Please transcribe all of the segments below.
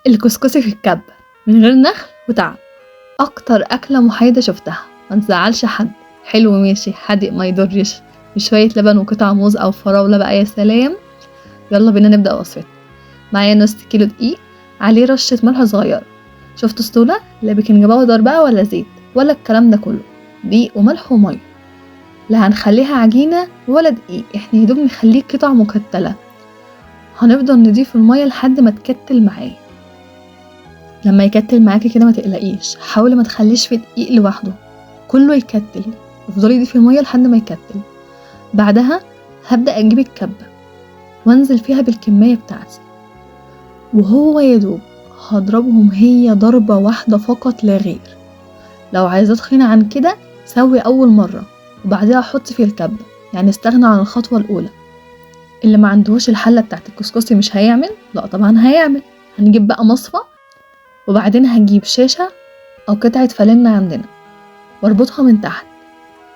الكسكسي في الكبة من غير نخل وتعب. اكتر اكلة محايدة شفتها، ما تزعلش حد، حلو ماشي، حادق ما يضرش، بشوية لبن وقطع موز او فراولة بقى يا سلام. يلا بينا نبدأ وصفتنا. معايا نص كيلو دقيق عليه رشة ملح صغيرة، شفتوا السهولة؟ لا baking powder بقى ولا زيت ولا الكلام ده كله، دقيق وملح ومية. لا هنخليها عجينة ولا دقيق، احنا يدوب نخليه قطع مكتلة. هنفضل نضيف المية لحد ما تكتل معايا. لما يكتل معاكي كده ما تقلقيش، حاولي ما تخليش في دقيق لوحده، كله يكتل، افضلي ضيفي المية لحد ما يكتل. بعدها هبدأ اجيب الكبة وانزل فيها بالكمية بتاعتي، وهو يدوب هضربهم هي ضربة واحدة فقط لا غير. لو عايزة تخينة عن كده سوي اول مرة وبعدها حطي في الكبة، يعني استغنى عن الخطوة الاولى. اللي ما عندهوش الحلة بتاعت الكسكسي مش هيعمل؟ لا طبعا هيعمل. هنجيب بقى مصفى، وبعدين هنجيب شاشة او قطعة فلنة عندنا واربطها من تحت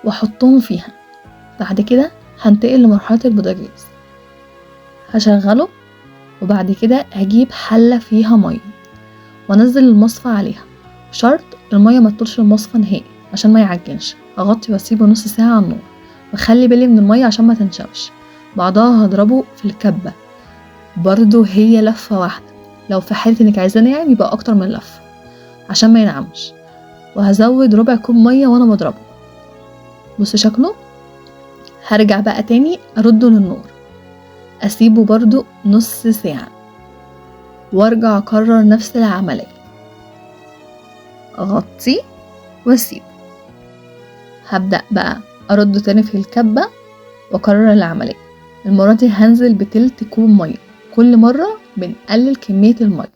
واحطهم فيها. بعد كده هنتقل لمرحلة البوتاجاز، هشغله وبعد كده هجيب حلة فيها مية وانزل المصفى عليها. شرط المية ما تطولش المصفى نهائي عشان ما يعجنش. هغطي واسيبه نص ساعة على النار، واخلي بالي من المية عشان ما تنشفش. بعدها هضربه في الكبة، برضو هي لفة واحدة، لو في حالة انك عايزاه ناعم يبقى اكتر من لفة عشان ما ينعمش. وهزود ربع كوب مية وانا بضربه. بص شكله. هرجع بقى تاني ارده للنار، اسيبه برضو نص ساعة وارجع اكرر نفس العملية، اغطيه واسيبه. هبدأ بقى ارده تاني في الكبة واكرر العملية. المرة دي هنزل بتلت كوب مية، كل مرة بنقلل كمية المية،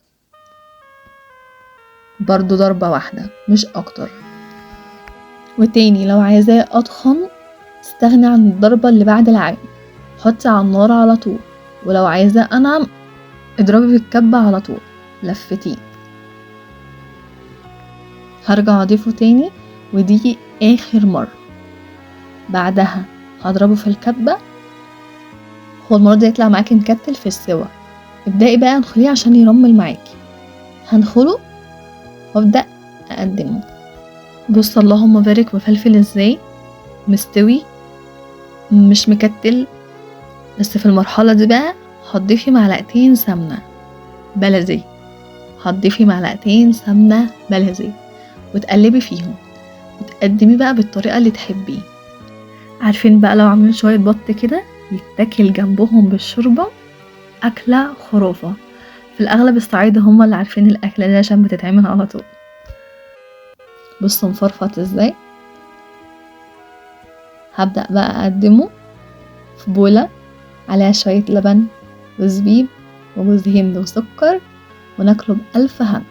برضو ضربة واحدة مش اكتر. وتاني لو عايزاه اضخم استغني عن الضربة اللي بعد العجن، حطي على النار على طول. ولو عايزاه انعم اضربي في الكبة على طول لفتين. هرجع اضيفه تاني ودي اخر مرة. بعدها هضربه في الكبة. هو المرة دي يطلع معاكي مكتل في السوا. ابدأي بقى انخليه عشان يرمل معاكي. هنخله وابدأ اقدمه. بص اللهم بارك وفلفل ازاي مستوي مش مكتل. بس في المرحلة دي بقى هتضيفي معلقتين سمنة بلدي، هتضيفي معلقتين سمنة بلدي وتقلبي فيهم وتقدمي بقى بالطريقة اللي تحبيه. عارفين بقى لو عاملين شوية بط كده يتاكل جنبهم بالشوربة، أكلة خرافة. في الأغلب الصعايدة هم اللي عارفين الأكلة دي عشان بتتعمل على طول. بصوا مفرفط ازاي. هبدأ بقى أقدمه في بولة عليها شوية لبن وزبيب وجوز هند وسكر، وناكله بألف هنا.